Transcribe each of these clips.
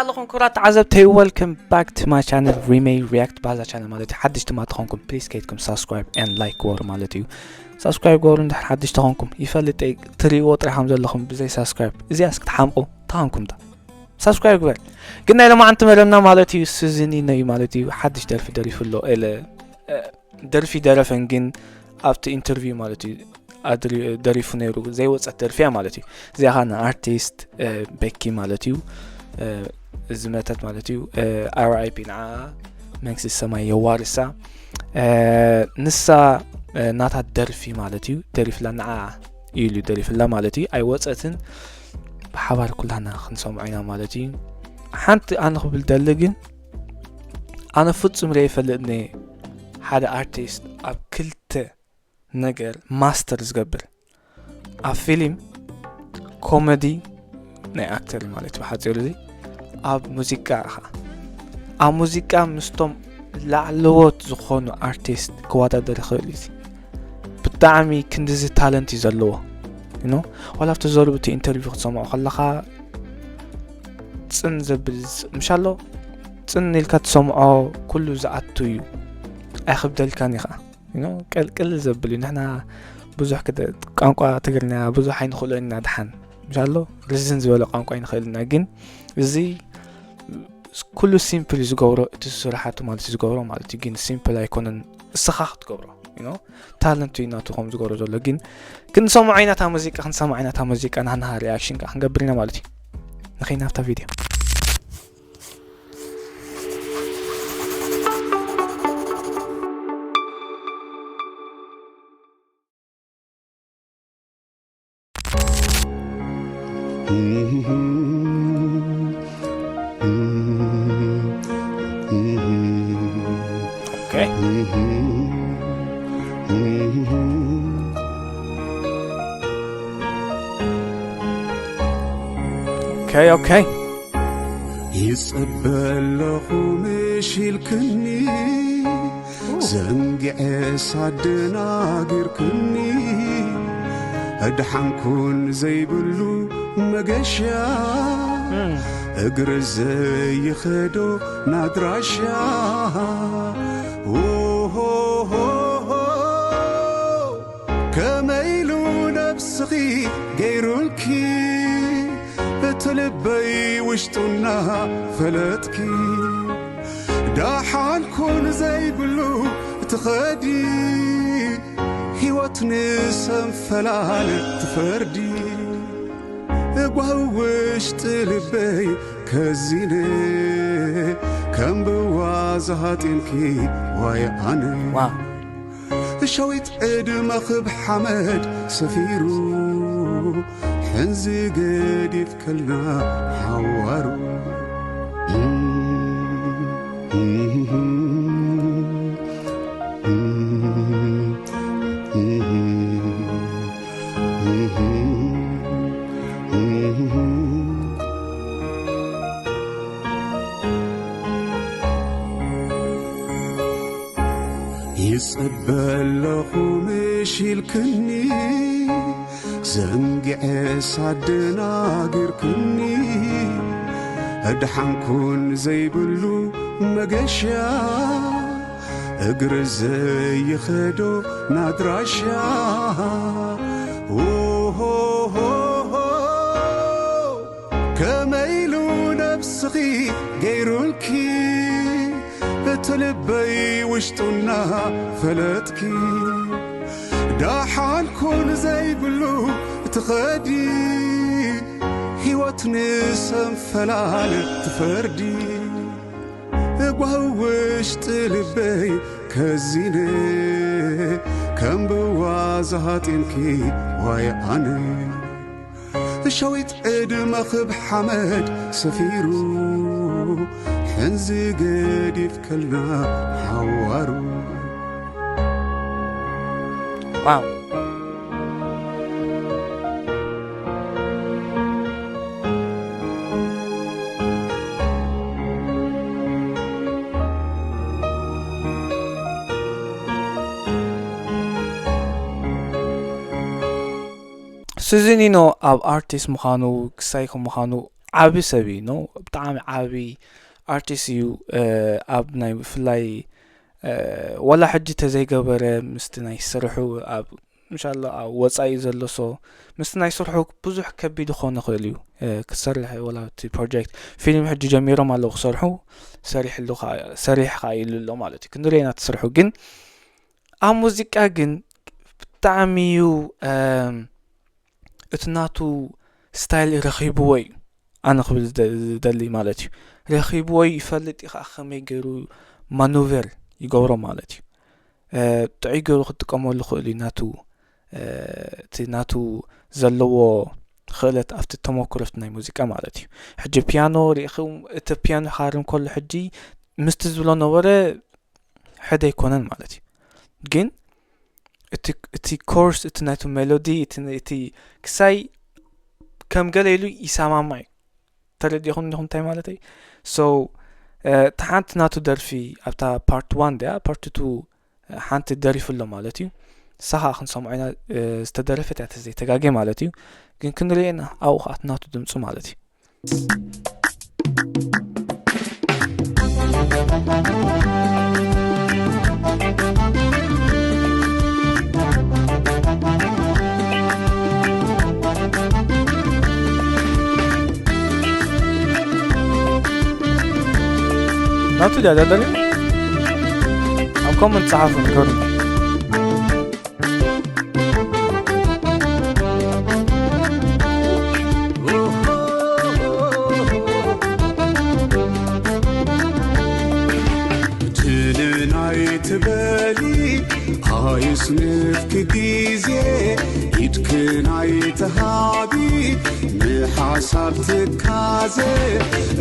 ኣለኹም ክቡራት ተዓዘብተይ፣ welcome back to my channel Remay React። ባዛ ቻነል ማለት እዩ። ሓድሽ ድማ ተኾንኩም please ከይድኩም subscribe and like ግበሩ ማለት እዩ። Subscribe ግበሩ እንድሕር ሓድሽ ተኾንኩም። ይፈልጥ እየ ትሪእዎ ጥራሕ ከም ዘለኹም ብዘይ subscribe እዚኣስ ክትሓምቁ ተኾንኩም ዶ? Subscribe ግበር። ግን ናይ ሎማዓንቲ መደብና ማለት እዩ ሱዚኒኖ እዩ ማለት እዩ። ሓድሽ ደርፊ ደሪፉ ኣሎ። ኤለ ደርፊ ደረፈን ግን ኣብቲ ኢንተርቪው ማለት እዩ ኣድሪ- ደሪፉ ነይሩ ዘይወፀት ደርፊያ ማለት እዩ። እዚኣ ኸዓ ንኣርቲስት ቤኪ ማለት እዩ። ዝመተት ማለት እዩ። R I P ንዓ መንግስቲ ሰማይ የዋርሳ። ንሳ ናታ ደርፊ ማለት እዩ ደሪፍላ ንዓ ኢሉ ደሪፍላ ማለት እዩ። ኣይወፀትን። ብሓባር ኩላና ክንሰምዖ ኢና ማለት እዩ። ሓንቲ ኣነ ክብል ደሊ ግን ኣነ ፍጹም ርኤ ይፈልጥኒ ሓደ ኣርቲስት ኣብ ክልተ ነገር ማስተር ዝገብር፣ ኣብ ፊልም ኮሜዲ ናይ ኣክተር ማለት እዩ ብሓፂሩ፣ እዚ ኣብ ሙዚቃ ኢኻ። ኣብ ሙዚቃ ምስቶም ላዕለዎት ዝኾኑ ኣርቲስት ክወዳደር ይኽእል እዩ። ብጣዕሚ ክንድዚ ታለንት እዩ ዘለዎ። ኖ ዋላ ኣብቲ ዘርኡ እቲ ኢንተርቪው ክትሰምዖ ከለኻ ፅን ዘብል ምሻሎ፣ ፅን ኢልካ ትሰምዖ፣ ኩሉ ዝኣቱ እዩ። ኣይኽብደልካን እዩ ከዓ። ቀልቅል ዘብል እዩ። ንሕና ብዙሕ ቋንቋ ትግርኛ ብዙሕ ኣይንኽእሎ ኢና። ድሓን ምሻሎ ርዝን ዝበለ ቋንቋ ኣይንኽእል ኢና። ግን እዚ ኩሉ ሲምፕል እዩ ዝገብሮ፣ እቲ ስራሓቱ ማለት እዩ ዝገብሮ ማለት እዩ። ግን ሲምፕል ኣይኮነን እስኻ ክትገብሮ። ታለንቱ እዩ ናቱ ከም ዝገብሮ ዘሎ። ግን ክንሰምዖ ኢና እታ ሙዚቃ፣ ክንሰምዖ ኢና እታ ሙዚቃ፣ ናህና ሪኣክሽን ከዓ ክንገብር ኢና ማለት እዩ። ንኸይድ ናብታ ቪድዮ። Okay. Okay, okay. ይጽበ ኣለኹ ምሽ ኢልክኒ፣ ዘንግዐ ሳደናጊርክኒ፣ ኣድሓንኩን ዘይብሉ መገሻ፣ እግሪ ዘይኸዶ ናድራሻ። ኦሆሆሆ፣ ከመይ ኢሉ ነብስኺ ገይሩልኪ፣ እቲ ልበይ ውሽጡና ፈለጥኪ። ደሓን ኩን ዘይብሉ ትኸዲ፣ ህይወት ንሰንፈላል ትፈርዲ። እጓህ ውሽጢ ልበይ ከዚነ፣ ከም ብዋዛ ሃጢምኪ ዋይ ኣነ። ዋው። ሸዊት ዕድመ ኽብ ሓመድ ሰፊሩ፣ ሕንዚ ገዲፍከልና ሓዋሩ። ይጽበ ኣለኹ ምሽ ኢልክኒ፣ ዘንግዐ ሳደናጊርክኒ፣ ኣድሓንኩን ዘይብሉ መገሻ፣ እግሪ ዘይኸዶ ናድራሻ። ኦሆሆሆ፣ ከመይ ኢሉ ነብስኺ ገይሩልኪ፣ እቲ ልበይ ውሽጡና ፈለጥኪ። ደሓን ኩን ዘይብሉ ትኸዲ፣ ህይወት ንሰንፈላል ትፈርዲ። እጓህ ውሽጢ ልበይ ከዚነ፣ ከም ብዋዛ ሃጢምኪ ዋይ ኣነ። ሸዊት ዕድመ ኽብ ሓመድ ሰፊሩ፣ ሕንዚ ገዲፍከልና ሓዋሩ። ዋው። ሱዚኒኖ ኣብ ኣርቲስት ምዃኑ ክሳይ ከም ምዃኑ ዓቢ ሰብ እዩ ነው ብጣዕሚ ዓቢ ኣርቲስት እዩ። ኣብ ናይ ብፍላይ ወላ ሕጂ ተዘይገበረ ምስቲ ናይ ስርሑ ኣብ እንሻላ ኣብ ወፃኢ ዘሎ ሶ ምስቲ ናይ ስርሑ ብዙሕ ከቢድ ክኾን ይኽእል እዩ። ክሰርሕ ወላ እቲ ፕሮጀክት ፊልም ሕጂ ጀሚሮም ኣለዉ ክሰርሑ፣ ሰሪሕሉ ሰሪሕ ከዓ ኢሉ ኣሎ ማለት እዩ። ክንሪኦ ኢና ትስርሑ ግን ኣብ ሙዚቃ ግን ብጣዕሚ እዩ እቲ ናቱ ስታይል ረኺብዎ እዩ። ኣነ ክብል ዝደሊ ማለት እዩ። ረኺብዎ እዩ፣ ይፈልጥ እዩ ከዓ ከመይ ገይሩ ማኑቨር ይገብሮ ማለት እዩ። ጥዑይ ገይሩ ክጥቀመሉ ክእል እዩ ናቱ እቲ ናቱ ዘለዎ ክእለት ኣብቲ ተመክሮፍቲ ናይ ሙዚቃ ማለት እዩ። ሕጂ ፒያኖ ርኢኹም እቲ ፒያኖ ክሃርም ከሎ ሕጂ ምስቲ ዝብሎ ነበረ ሕደ ኣይኮነን ማለት እዩ። ግን እቲ ኮርስ እቲ ናይቱ ሜሎዲ እቲ ክሳይ ከም ገለ ኢሉ ይሰማማ እዩ። ተረዲኹም ዲኹም እንታይ ማለት እዩ? So እቲ ሓንቲ ናቱ ደርፊ ኣብታ ፓርት ዋን ዲያ ፓርት ቱ ሓንቲ ደሪፉ ኣሎ ማለት እዩ። ንሳ ከዓ ክንሰምዖ ኢና። ዝተደረፈት እያ ተዘይተጋጌ ማለት እዩ። ግን ክንሪኦ ኢና ኣብኡ ከዓ እቲ ናቱ ድምፁ ማለት እዩ። ናቱ ድያ ደደሊ ኣብ ኮመንት ጸሓፉ ንገሩኒ። ትንናይ ትበሊ ኣይስንፍኪ ግዜ ኢድክን ኣይትሃቢ ንሓሳብ ትካዘ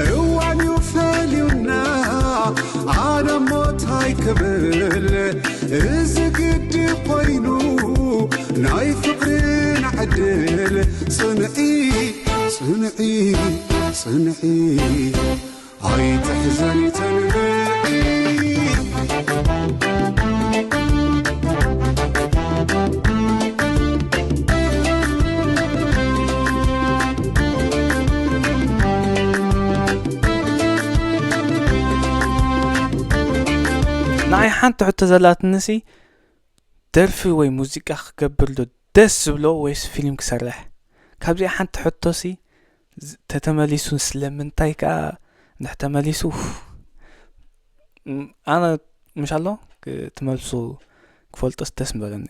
እዋን እዩ ፈልዩና ኣነ ሞት ኣይክብል እዚ ግዲ ኮይኑ ናይ ፍቅርና ዕድል ጽንዒ ጽንዒ ጽንዒ ኣይትሕዘኒ ተንብዒ ንዓይ ሓንቲ ሕቶ ዘላትንሲ ደርፊ ወይ ሙዚቃ ክገብር ዶ ደስ ዝብሎ ወይስ ፊልም ክሰርሕ? ካብዚኣ ሓንቲ ሕቶሲ ተተመሊሱ ስለምንታይ ከዓ እንድሕ ተመሊሱ ኣነ ምሽ ኣሎ ክትመልሱ ክፈልጦስ ደስ ምበለኒ።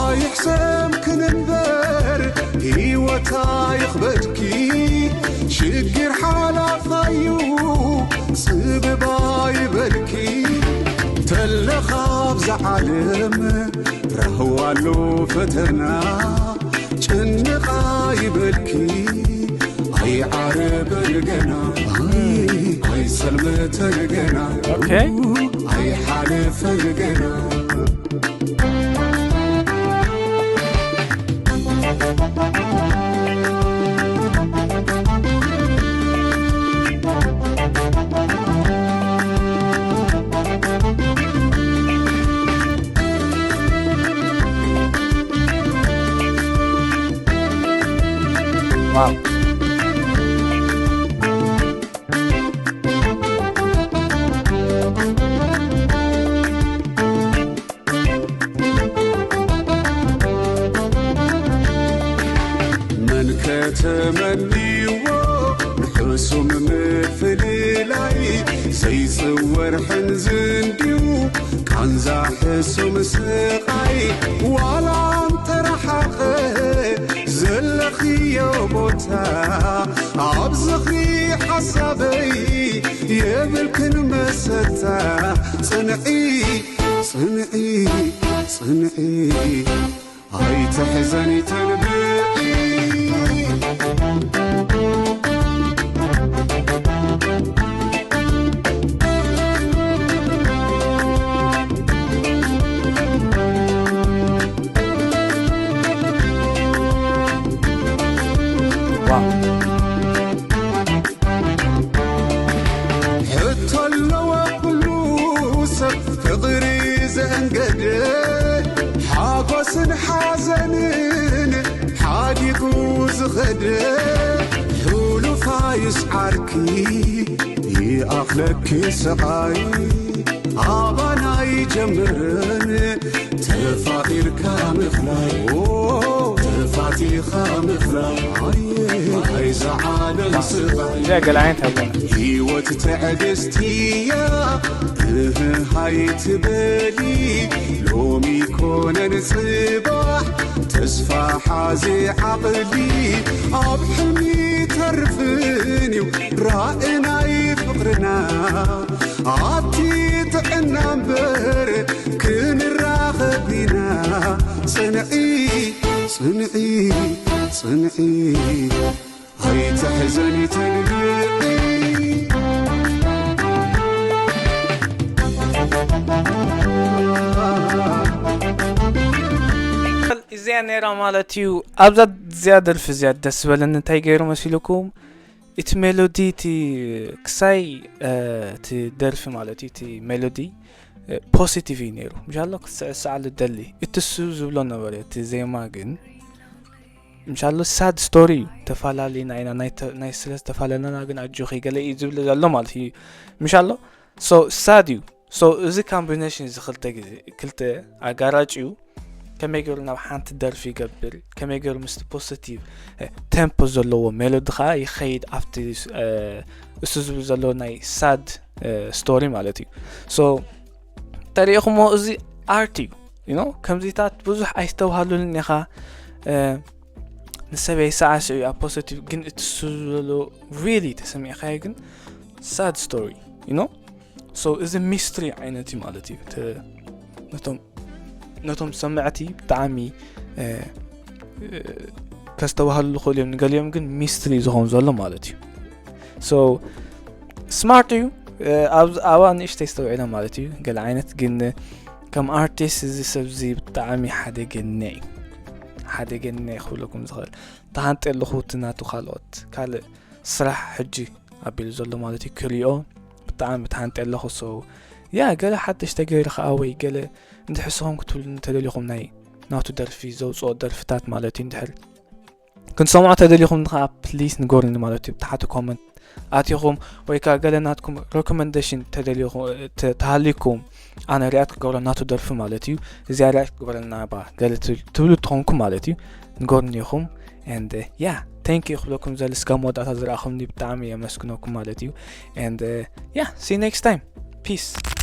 ኣይሕሰም ክንንበር ህይወታ ይኽበድኪ ሽግር ሓላፋዩ ጽብባ ይበልኪ ተለኻ ኣብዛ ዓለም ራህዋሉ ፈተና ጭንቓ ይበልኪ ኣይዓረበን ገና ኣይሰልመተን ገና ኣይሓለፈን ገና መን ከተመንይዎ ንሕሱም ምፍልላይ ዘይጽወር ሕንዝንድዩ ቃንዛ ሕሱም ስቓይ ዋላ እንተረሓቐ ዘለኽዮ ቦታ ኣብ ዝኽሪ ሓሳበይ የብልክን መሰታ ጽንዒ ጽንዒ ጽንዒ ኣይትሕዘኒ ተንብዒ ሕቶ ኣለዎ ኩሉ ሰብ ፍቕሪ ዘእንገደ ሓጎስን ሓዘንን ዝኸደ ህሉፋ ይስዓርኪ ይኣኽለኪ ስቓይ ኣባና ይጀምርን ተፋቒርካ ምፍላይ ተፋቲኻ ምፍላይ ኣይዝዓለም ስቓይ እዚኣ ገለ ዓይነት ኣቦና ህይወት ትዕግስቲ እያ እህሃይ ትበሊ ሎሚ ኮነን ጽባሕ ተስፋ ሓዚ ዓቕሊ ኣብ ሕልሚ ተርፍን እዩ ራእናይ ፍቕርና ኣብቲ ጥዕና እምበር ክንራኸብ ኢና ጽንዒ ጽንዒ ጽንዒ ኣይትሕዘኒ ተንብዒ እዚኣ ነይራ ማለት እዩ። ኣብዛ እዚኣ ደርፊ እዚኣ ደስ ዝበለኒ እንታይ ገይሩ መሲልኩም? እቲ ሜሎዲ እቲ ክሳይ እቲ ደርፊ ማለት እዩ እቲ ሜሎዲ ፖሲቲቭ እዩ ነይሩ። ምሻሎ ክትስዕስዓሉ ደሊ እቲ ሱ ዝብሎ ነበረ። እቲ ዜማ ግን ምሻሎ ሳድ ስቶሪ እዩ። ተፈላለና ኢና ናይ ስለ ዝተፈላለና ግን ኣጆኺ ገለ እዩ ዝብል ዘሎ ማለት እዩ። ምሻሎ ሶ ሳድ እዩ። ሶ እዚ ካምቢኔሽን እዚ ክልተ ግዜ ክልተ ኣጋራጭ እዩ። ከመይ ገይሩ ናብ ሓንቲ ደርፊ ይገብር፣ ከመይ ገይሩ ምስቲ ፖዚቲቭ ቴምፖ ዘለዎ ሜሎዲ ከዓ ይኸይድ ኣብቲ እሱ ዝብል ዘሎ ናይ ሳድ ስቶሪ ማለት እዩ። ሶ ተሪኢኹሞ እዚ ኣርት እዩ። You know ከምዚታት ብዙሕ ኣይስተውሃሉን ኢኻ። ንሰበይ ሰዓስዑ ኣብ ፖዚቲቭ ግን እቲ እሱ ዘሎ ሪሊ ተሰሚዕካዮ ግን ሳድ ስቶሪ you know so እዚ ሚስትሪ ዓይነት እዩ ማለት እዩ። ነቶም ነቶም ሰማዕቲ ብጣዕሚ ከስተባህሉ ዝኽእሉ እዮም። ንገሊኦም ግን ሚስትሪ ዝኸውን ዘሎ ማለት እዩ። So ስማርት እዩ። ኣብኣ ንእሽተይ ዝተውዒለ ማለት እዩ። ገለ ዓይነት ግን ከም ኣርቲስት እዚ ሰብ እዚ ብጣዕሚ ሓደገኛ እዩ። ሓደገኛ ክብለኩም ዝኽእል ተሃንጠ ኣለኹ እቲ ናቱ ካልኦት ካልእ ስራሕ ሕጂ ኣቢሉ ዘሎ ማለት እዩ። ክሪኦ ብጣዕሚ ተሃንጠ ኣለኹ። So ያ ገለ ሓደሽ ተገይሩ ከዓ ወይ ገለ እንድሕር ስኹም ክትብሉ እንተደሊኹም ናይ ናቱ ደርፊ ዘውፅኦ ደርፍታት ማለት እዩ እንድሕር ክንሰምዖ ተደሊኹም ከዓ ፕሊስ ንገሩኒ ማለት እዩ። ብታሕቲ ኮመንት ኣቲኹም ወይ ከዓ ገለ ናትኩም ሬኮመንዴሽን ተደሊኹም ተሃሊኩም ኣነ ሪያክት ክገብሮ ናቱ ደርፊ ማለት እዩ። እዚኣ ሪያክት ክገብረልና ባ ገለ ትብሉ ትኾንኩም ማለት እዩ። ንገሩኒ ኢኹም and yeah thank you ክብለኩም ዘል እስካብ መወዳእታ ዝረኣኹምኒ ብጣዕሚ የመስግነኩም ማለት እዩ። And yeah see you next time. Peace.